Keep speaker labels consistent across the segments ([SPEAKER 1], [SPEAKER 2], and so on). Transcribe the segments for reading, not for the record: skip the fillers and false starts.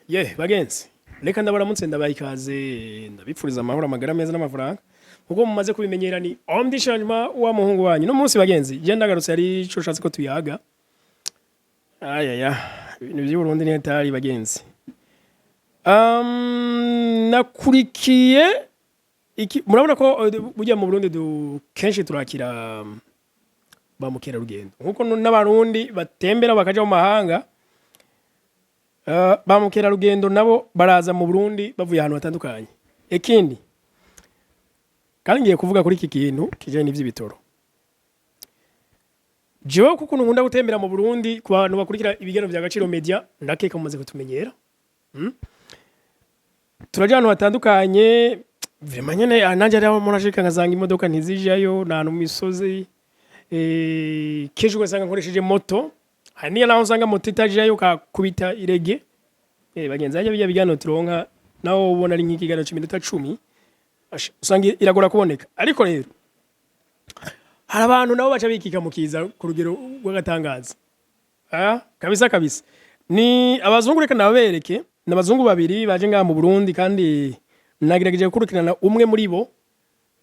[SPEAKER 1] Ye bagenzi, reka ndabaramutse, ndabaha ikaze, ndabipfuriza amahoro, amagara meza n'amafaranga. Nkuko mumaze kubimenyera, ni Homme du Changement wa muhungu wanyu. No munsi bagenzi, je ndagarutse, ari ico ushatse ko tuyaga. Ayaya, ibintu by'i Burundi ni hatari bagenzi. Nakurikiye iki, murabona ko burya mu Burundi kenshi turakira ba mukerarugendo, nkuko n'Abarundi batembera bakaja mu mahanga. Ba mukerarugendo nabo baraza mu Burundi bavuye ahantu hatandukanye. Ikindi kandi ngiye kuvuga kuri iki kintu kijanye n'ivy'ibitoro. Jewe kuko nkunda gutembera mu Burundi, ku bantu bakurikira ibiganiro vya Gaciro Media ndakeka mumaze kutumenyera. Turaja ahantu hatandukanye vraiment nyene. Nanje hariho murashika nkasanga imodoka ntizijayo, ni ahantu mu misozi. Kenshi ugasanga nkoresheje moto, hari niyo naho usanga moto itajayo, ukakubita irege. Bagenzi hajya bijya biganiro turonka, naho ubona ari nk'ikiganiro c'iminota 10, usanga iragora kuboneka. Ariko rero hari abantu nabo baca bikika mu kiza ku rugero rw'agatangaza. Kabisa kabisa, ni abazungu. Reka nababereke, ni abazungu babiri baje ngaha mu Burundi, kandi nagerageje gukurikirana umwe muri bo.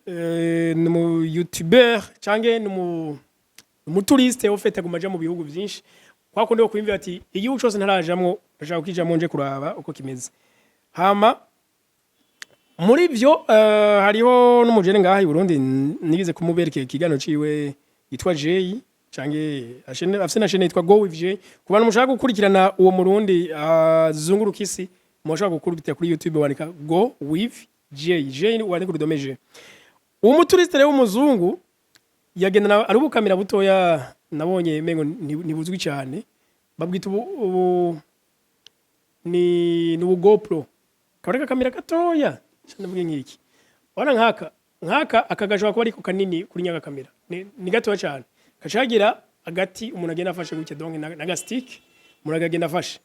[SPEAKER 1] Ni mu youtuber canke ni mu umutouriste ufite aguma aja mu bihugu byinshi, kwa kundi wo kwiyumvira ati igihugu cyose ntarajamwo, ndashaka kukijamwo nje kuraba uko kimeze. Hama muri byo hariho n'umujene ngaha i Burundi, nigeze kumuberekera ikiganiro ciwe, yitwa Jay, canke afise na chaîne yitwa Go with Jay. Ku bantu mushaka gukurikirana uwo Murundi azunguruka isi, mushaka gukurikira kuri YouTube, wandika Go with Jay, Jay wandika urudome J. Uwo mutouriste rero w'umuzungu yagendana ari ubukamera butoya, nabonye mengo ntibuzwi cyane, babwita ubu ni ubu GoPro, kaba ari akakamera gatoya ndavuge nk'iki ubona nk'aka, aka gashobora kuba ariko kanini kuri nyaka kamera, ni gatoya cyane, kacagira agati umuntu agenda afashe gutya, donc n'aga stick umuntu akagenda afashe.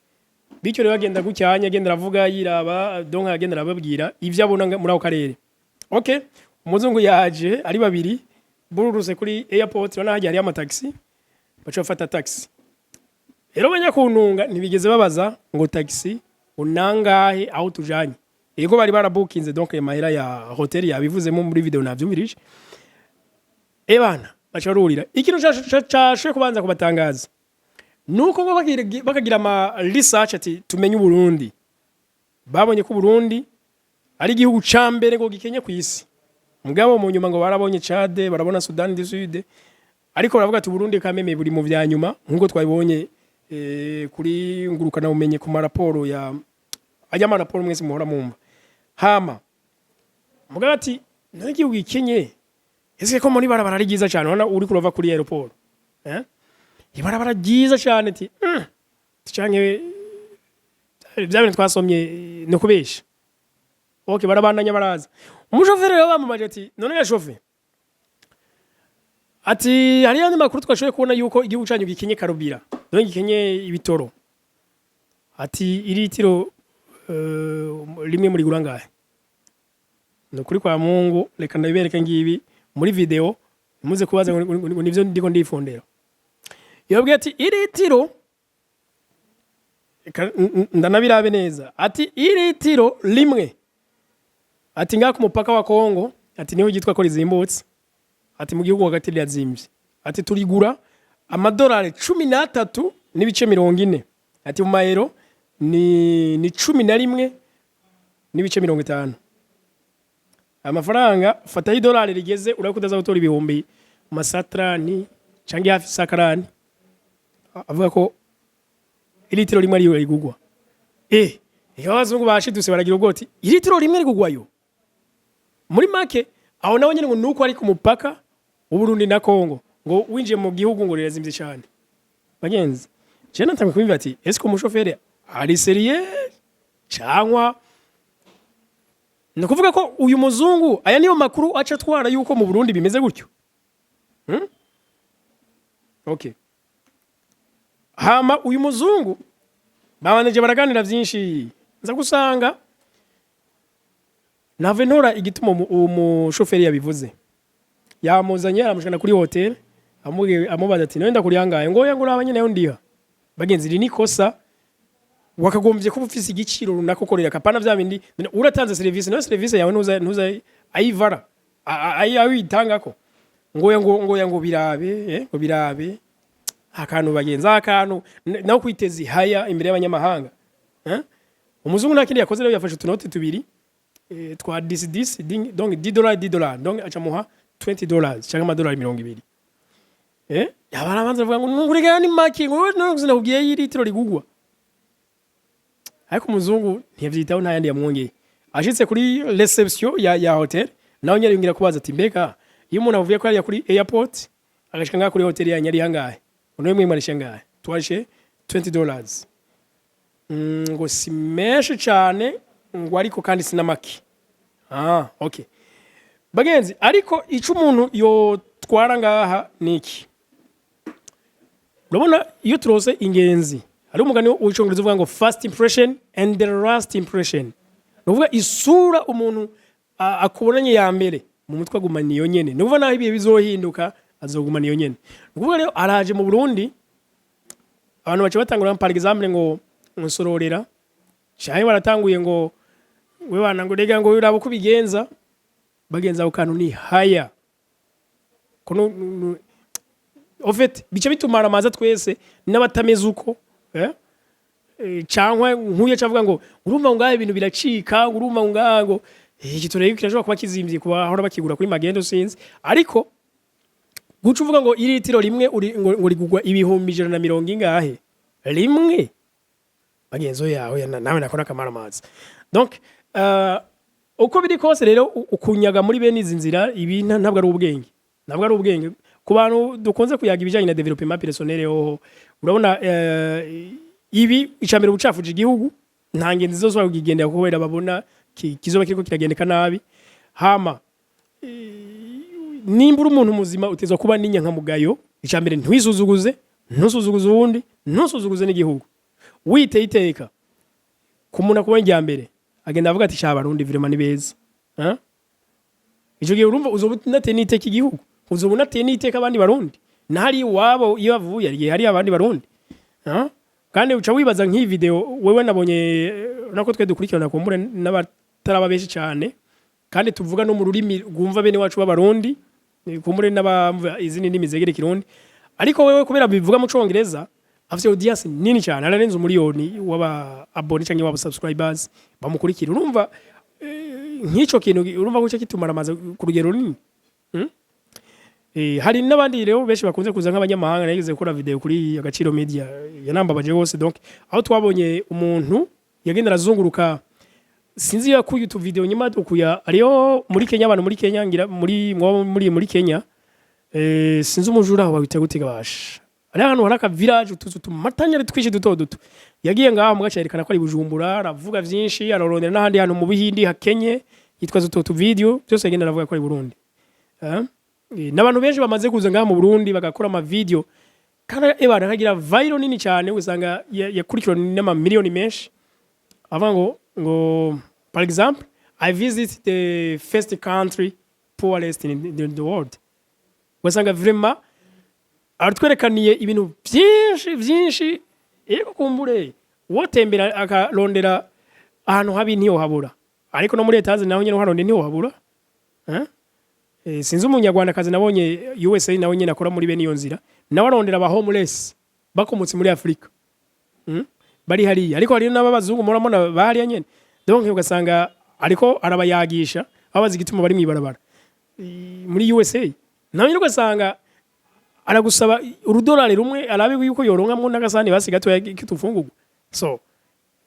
[SPEAKER 1] Bityo rero agenda gucyanya, agenda aravuga yiraba, donc agenda arababwira ivyo abona muri ako karere. Okay, umuzungu yaje ari babiri, bururuse kuri airport, urabona hagiye hariyo amataxi, baca bafata taxi. Rero banyakuntunga ntibigeze babaza ngo taxi unangahe aho tujanye. Yego, bari barabukinze, donc amahera ya hotel yabivuzemo muri video, navyumvirije. Ebana baca barurira. Ikintu cashoboye kubanza kubatangaza nuko ngo bakagira ama research ati tumenye Uburundi, babonye ko Uburundi ari igihugu ca mbere ngo gikenye ku isi. Mugabo mu nyuma ngo barabonye Chad, barabona Sudan du Sud, ariko baravuga ati Uburundi kameme buri mu vya nyuma, nkuko twabibonye kuri ngurukana bumenye ku maraporo ya ajya amaraporo mwese muhora mumva. Hama mugabo ati none igihugu gikenye, ese ko muri barabara ari ryiza cyane? Urabona uri kurava kuri aéroport, ibarabara ryiza cyane, ati canke bya bintu twasomye no kubesha. Okay, barabandanya baraza. Umushoferi rero bamubaje ati none ya shoferi, ati hari yandi makuru twashoboye kubona yuko igihugu cyanyu gikenye carburant, none gikenye ibitoro, ati iritiro rimwe muri gurangahe? Ni ukuri kwa Mungu, reka ndabibereke ngibi muri video, muze kubaza ngo nivyo ndiko ndifondera. Yabwiye ati iritiro, reka ndanabirabe neza, ati iritiro rimwe, ati ngaha ku mupaka wa Kongo, ati niho ryitwa ko rizimbutse, ati mu gihugu hagati rirazimvye, ati turigura amadolari 13.40, ati mu mayero ni 11.50. Amafaranga fataho idolari rigeze, urabona ko utaza gutora ibihumbi masatrani canke hafi sakarani. Avuga ko iritiro rimwe ariyo rigugwa. Iyo abazungu bashidutse baragira ubwoti, iritiro rimwe rigugwayo muri make aho. Naho nyene ngo nuko ari ku mupaka w'Uburundi na Kongo, ngo winjiye mu gihugu ngo rirazimvye cyane. Bagenzi, je natangiye kumva ati est-ce que umushoferi ari sérieux, cyangwa ni ukuvuga ko uyu muzungu aya niyo makuru aca atwara yuko mu Burundi bimeze gutyo? Okay, hama uyu muzungu babanije baraganira byinshi, nza gusanga nave ntora igituma uwo mushoferi yabivuze. Yamuzanye aramushikana kuri hotel, amubaza ati none ndakurihangaye? Ngo oya, ngo uraba nyene yo ndiha. Bagenzi, iri ni kosa. Wakagombye kuba ufise igiciro runaka ukorera, kapana vya bindi. None uratanze service, nayo service yawe ntuza ayivara ayitangako ngo birabe, ngo birabe akantu bagenza akantu naho kwiteza ihaya imbere y'abanyamahanga, eh? Umuzungu nta kindi yakoze rero, yafashe utunoti tubiri twa 10 10, donc 10 dollars, 10 dollars, donc aca muha $20 cyangwa amadolari 20. Yabarabanza avuga ngo nkurega ni make, ngo no sinakubwiye y'ilitiro rigugwa. Ariko umuzungu ntiyavyitaho, nta yandi yamwongeye. Ashitse kuri réception ya hotel, nawe nyari yongera kubaza ati: "Mbega iyo umuntu avuye ko hariya kuri airport agashika ngaha kuri hotel yanyu ari hangahe? Uno mwe mwarishe ngahe?" "Twarishe $20." Ngo si menshi cyane, ngo ariko kandi sinamake. Ah, okay bagenzi, ariko ico umuntu yotwara ngaha niki? Urabona iyo turose ingenzi, hari umugani w'icongereza uvuga ngo "First impression and the last impression." Ni ukuvuga isura umuntu akubonanye ya mbere mu mutwe agumana iyo nyene. Ni ukuvuga naho ibihe bizohinduka, azogumana iyo nyene. Ni ukuvuga rero araje mu Burundi, abantu baca batangura, par exemple, ngo nsororera canke baratanguye ngo we bana, ngo rega, ngo uraba uko ubigenza. Bagenza ako kantu ni haya ko en fait bica bitumara amaza twese n'abatameze uko, eh? Cankwa nkuye cavuga ngo urumva ngo ngaha ibintu biracika, ngo urumva ngo ngaha ngo iki turebe kirashobora kuba kizimvye kuba ahora bakigura kuri magendo, sinzi. Ariko guca uvuga ngo iritiro rimwe ngo rigugwa ibihumbi ijana na mirongo ingahe rimwe, bagenzo yawe nawe nakora akamara amazi. Donc uko biri kose rero, ukunyaga muri bene izi nzira ibi ntabwo ari ubwenge, ntabwo ari ubwenge. Ku bantu dukunze kuyaga ibijyanye na développement personnel hoho, urabona ibi icambere ubucafuje igihugu, nta ngenzi zose kukigendera kubera babona kizoba kiriko kiragendeka nabi. Hama nimba uri umuntu muzima, utezwa kuba n'inyankamugayo. Icambere, ntwisuzuguze, ntusuzuguze uwundi, ntusuzuguze n'igihugu. Witeye iteka ku muntu akubonye irya mbere, agenda avuga ati: "Sha, Abarundi vraiment ni beza." Hein? Ico gihe urumva uzoba unateye n'iteka igihugu, uzoba unateye n'iteka abandi Barundi nahari iwabo iyo bavuye, hari igihe hari abandi Barundi. Hein? Kandi uca wibaza nk'iyi video wewe nabonye, nako twe dukurikirana kumbure n'abataraba benshi cyane, kandi tuvuga no mu rurimi rwumva bene wacu b'Abarundi, kumbure n'abamva izindi ndimi zegere Kirundi. Ariko wewe kubera bivuga mu Congereza, afite audience nini cyane, ararenze umuriyoni w'aba abonnés cyangwa w'aba subscribers bamukurikira. Urumva nk'ico kintu, urumva ko kitumara amaze ku rugero runini. Hari n'abandi rero benshi bakunze kuza nk'abanyamahanga. Nageze gukora video kuri Agaciro Media, yanambabaje gose. Donc aho twabonye umuntu yagenda arazunguruka, sinzi iyo yakuye utu video nyuma dukuya ariyo muri Kenya, abantu muri Kenya, ngira muri mwoba muri Kenya, sinzi umujura aho bawita gute gabasha, ari ahantu hari aka village, utuzu tumatanya ari twinshi duto duto. Yagiye ngaho mugaca yerekana ko ari Bujumbura, aravuga vyinshi, ararondera n'ahandi hantu mu Buhindi hakenye, yitwaza utu video byose, yagenda aravuga ko ari Burundi. N'abantu benshi bamaze kuza ngaha mu Burundi bagakora ama video kandi ebana akagira viral nini cyane, usanga yakurikiwe n'amamiliyoni menshi. Avuga ngo par exemple: "I visit the first country poorest in the world." Ugasanga vraiment aratwerekaniye ibintu byinshi byinshi. Yego, kumbure wotembera akarondera ahantu habi ntiyohabura, ariko no muri etaje naho nyene uharondera ntiyohabura, eh? Sinzi umunyarwandakazi nabonye USA, nawe nyene akora muri bene iyo nzira, nawe arondera aba homeless bakomotse muri Afrika, Bari hariya. Ariko hari n'ababazungu murabona bahariya nyene, donc ugasanga ariko arabayagisha, ababaza igituma bari mw'ibarabara. Muri USA nawe nyene ugasanga aragusaba urudolari rumwe, arabe yuko yoronkamwo n'agasahani basi gatoya k'utufungurwa. So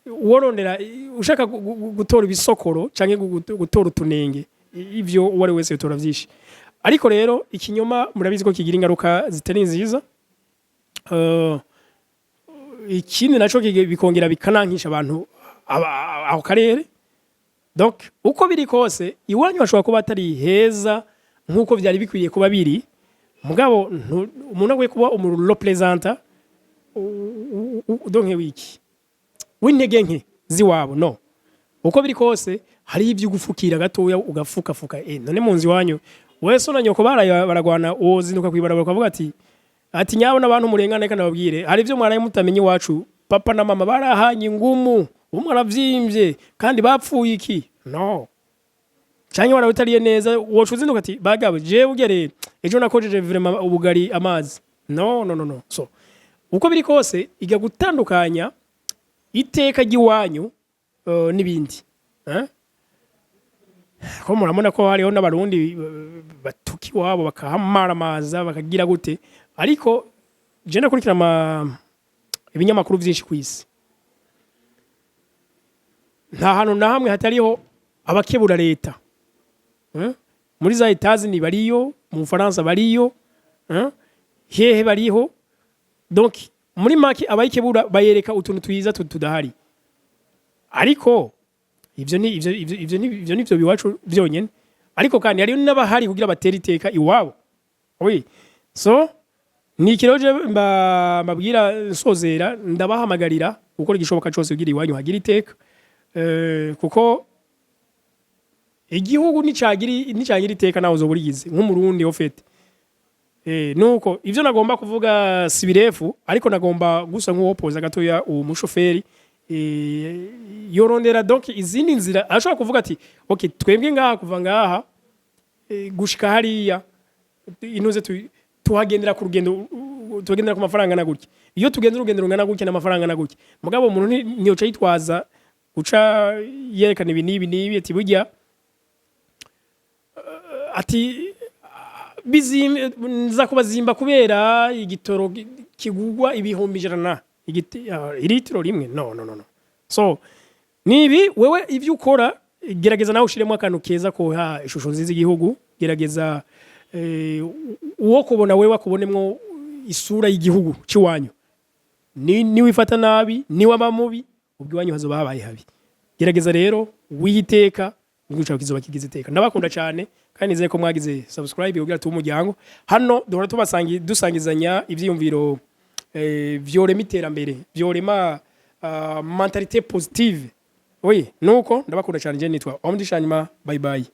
[SPEAKER 1] worondera, ushaka gutora ibisokoro canke gutora utunenge, ivyo uwo ari wese yotora vyinshi. Ariko rero ikinyoma murabizi ko kigira ingaruka zitari nziza. Ikindi naco bikongera bikanankisha abantu aho karere. Donc uko biri kose, iwanyu hashobora kuba atari heza nk'uko vyari bikwiye kuba biri, mugabo umuntu akwiye kuba umu représentant donc wiki w'intege nke ziwabo. No uko biri kose, hari ibyo ugufukira gatoya, ugafukafuka. None mu nzu iwanyu wese na nyoko baraye baragwana, wozinduka kwibarabara ukavuga ati nyabo n'abantu murengane, reka nababwire hari ibyo mwaraye mutamenye iwacu? Papa na mama barahanye ingumu, umwe aravyimbye kandi bapfuye iki? No canke warawe utariye neza, woca uzinduka ati: "Bagabo, jewe burya rero ejo nakojeje vraiment ubugari amazi." No, no, no, no. So uko biri kose, iga gutandukanya iteka ry'iwanyu n'ibindi, eh? Ko murabona ko hariho n'Abarundi batuka iwabo, bakahamaramaza, bakagira gute. Ariko je ndakurikira ibinyamakuru vyinshi ku isi, nta hantu na hamwe hatariho abakebura leta. Muri za Etazini bariyo, mu Bufaransa bariyo, Hehe bariho. Donc muri make, abayikebura bayereka utuntu twiza tudahari. Ariko ivyo ni ivyo ni ivyo biwacu vyonyene. Ariko kandi hariyo n'abahari kugira batere iteka iwabo. Oui, so ni ikiro je mbabwira nsozera: ndabahamagarira gukora igishoboka cyose kugira iwanyu hagira iteka, kuko igihugu nicagira iteka, nawe uzoba urigize nk'Umurundi au fait. Nuko ivyo nagomba kuvuga si birefu, ariko nagomba gusa nk'uwopoza gatoya uwo mushoferi. Yorondera donc izindi nzira. Ashobora kuvuga ati: "Okay, twebwe ngaha, kuva ngaha gushika hariya inuze, tuhagendera ku rugendo, tuhagendera ku mafaranga na gutya. Iyo tugenze urugendo rungana gutya n'amafaranga na gutya." Mugabo umuntu ntiyoca yitwaza guca yerekana ibi n'ibi n'ibi, ati burya ati nza kubazimba kubera igitoro kigugwa 100,000 iritiro rimwe. No, no, no, no. So nibi wewe ivyo ukora, gerageza nawe ushiremo akantu keza koha ishusho nziza igihugu. Gerageza uwo kubona wewe akubonemwo isura y'igihugu ciwanyu. Ni niwifata nabi, niwaba mubi, ubwo iwanyu hazoba habaye habi. Gerageza rero wiyiteka, igihugu cyawe kizoba kigize iteka. Ndabakunda cyane kandi nizeye ko mwagize subscribe kugira tube umuryango. Hano duhora tubasangi dusangizanya ivyiyumviro vyorema iterambere, vyorema mentalité positive. Oui, nuko ndabakunda cyane. Je nitwa Omdi Shanyuma. Bye bye.